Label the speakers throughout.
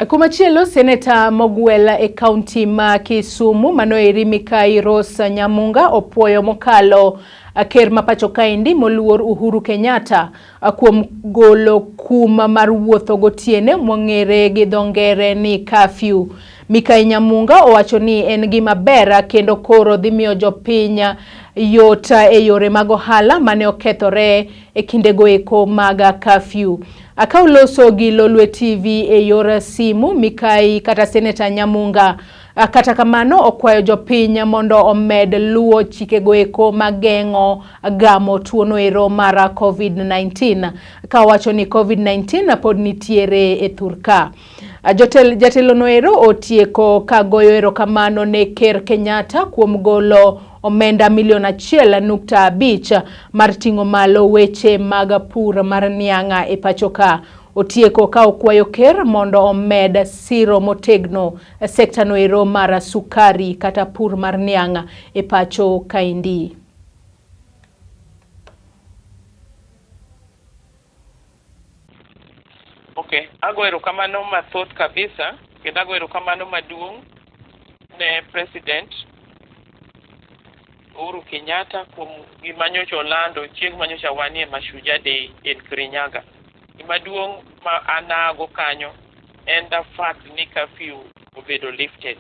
Speaker 1: Kumachielo, seneta mogwel e kaunti ma Kisumu manoeri Mikai Rose Nyamunga opuoyo mokalo ker ma pacho kaendi moluor Uhuru Kenyatta kuom golo kum mar wuotho gotieno mong'ere gi dho ngere ni curfew. Mikai Nyamunga owacho ni en gima ber kendo koro dhi miyo jopiny yot e yore mag ohala mane okethore e kindego eko mag curfew. Ka oloso gi Lolwe TV e yor simu, Mikai kata Seneta Nyamunga kata kamano okwayo jopiny mondo omed luwo chikego eko mageng'o gamo tuono ero mar COVID-19 ka owacho ni COVID-19 pod nitiere e thurka. Jatelo noero otieko ka goyo erokamano ne Ker Kenyatta kuom golo omenda milion 1.5 mar ting'o malo weche mag pur mar niang' e pacho ka. Otieko ka okwayo ker mondo omed siro motegno sekta noero mar sukari kata pur mar niang' e pacho kaendi.
Speaker 2: Okay, ago erokamano mathoth kabisa kendo ago erokamano maduong' ne President Uhuru Kenyatta kuom gima nyocha olando chieng' manyocha wanie Mashujaa Day in Kirinyaga. Gima duong' ma anago kanyo en the fact ni curfew obedo lifted.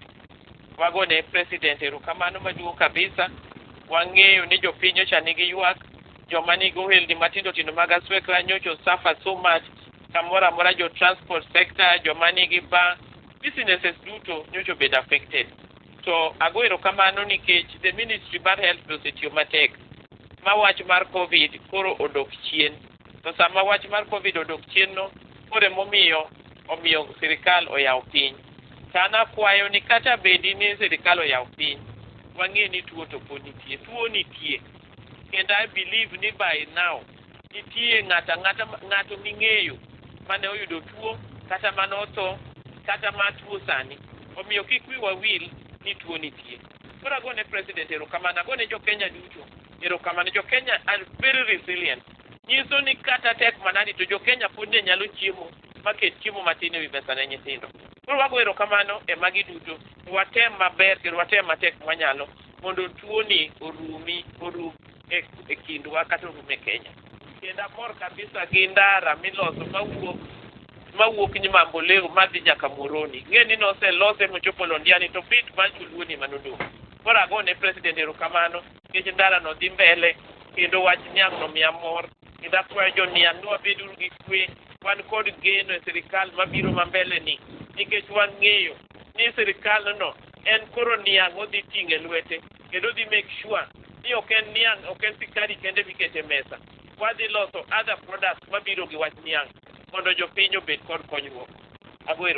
Speaker 2: Wagone President erokamano maduong' kabisa. Wang'eyo ni jopiny nyocha nigi ywak, joma nigi ohelni matindo tindo mag aswekra nyocha suffer so much kamoro amora, jo transport sector, joma nigi bank, businesses duto nyocha obedo affected. To ago erokamano nikech the ministry mar health be osetiyo matek ma wach mar COVID koro odok chien. To sama wach mar COVID odok chien no, koro emomiyo omiyo sirikal oyawo piny. To an akwayo ni kata bedi ni sirikal oyawo piny, wang'e ni tuo to pod nitie. Tuo nitie. Kendo I believe ni by now nitie ng'ato ang'ata, ng'ato ming'eyo mane oyudo tuo kata mane otho kata ma tuo sani. Omiyo kik wiwa wil ni tuo nitie. Koro agone President erokamano, agone jo Kenya duto erokamano. Jo Kenya are very resilient. Nyiso ni kata tek manadi to jo Kenya pod ne nyalo chiemo maket chiemo matin ewi mesa ne nyithindo. Koro wago erokamano e magi duto. Watem maber kendo watem matek mwanyalo mondo tuo ni orumi orum e kindwa kata orum e Kenya. Kendo amor kabisa gi ndara miloso mawuok Mamboleo madhi nyaka Muhoroni. Ing'e ni noselose mochopo Londiani to bit mar joluo ni manodong'. Koro agone President erokamano nikech ndara no dhi mbele kendo wach niang' no miya mor. Kendo akwayo jo niang' ni wabeduru gi kwe, wan kod geno e sirikal mabiro ma mbele ni nikech wang'eyo ni sirikal no en koro niang' odhi ting'o e lwete kendo odhi make sure ni ok en niang', ok en sukari kende mikete mesa. Wadhi loso other products mabiro gi wach niang' mondo jopiny obed kod konyruok. Ago erokamano.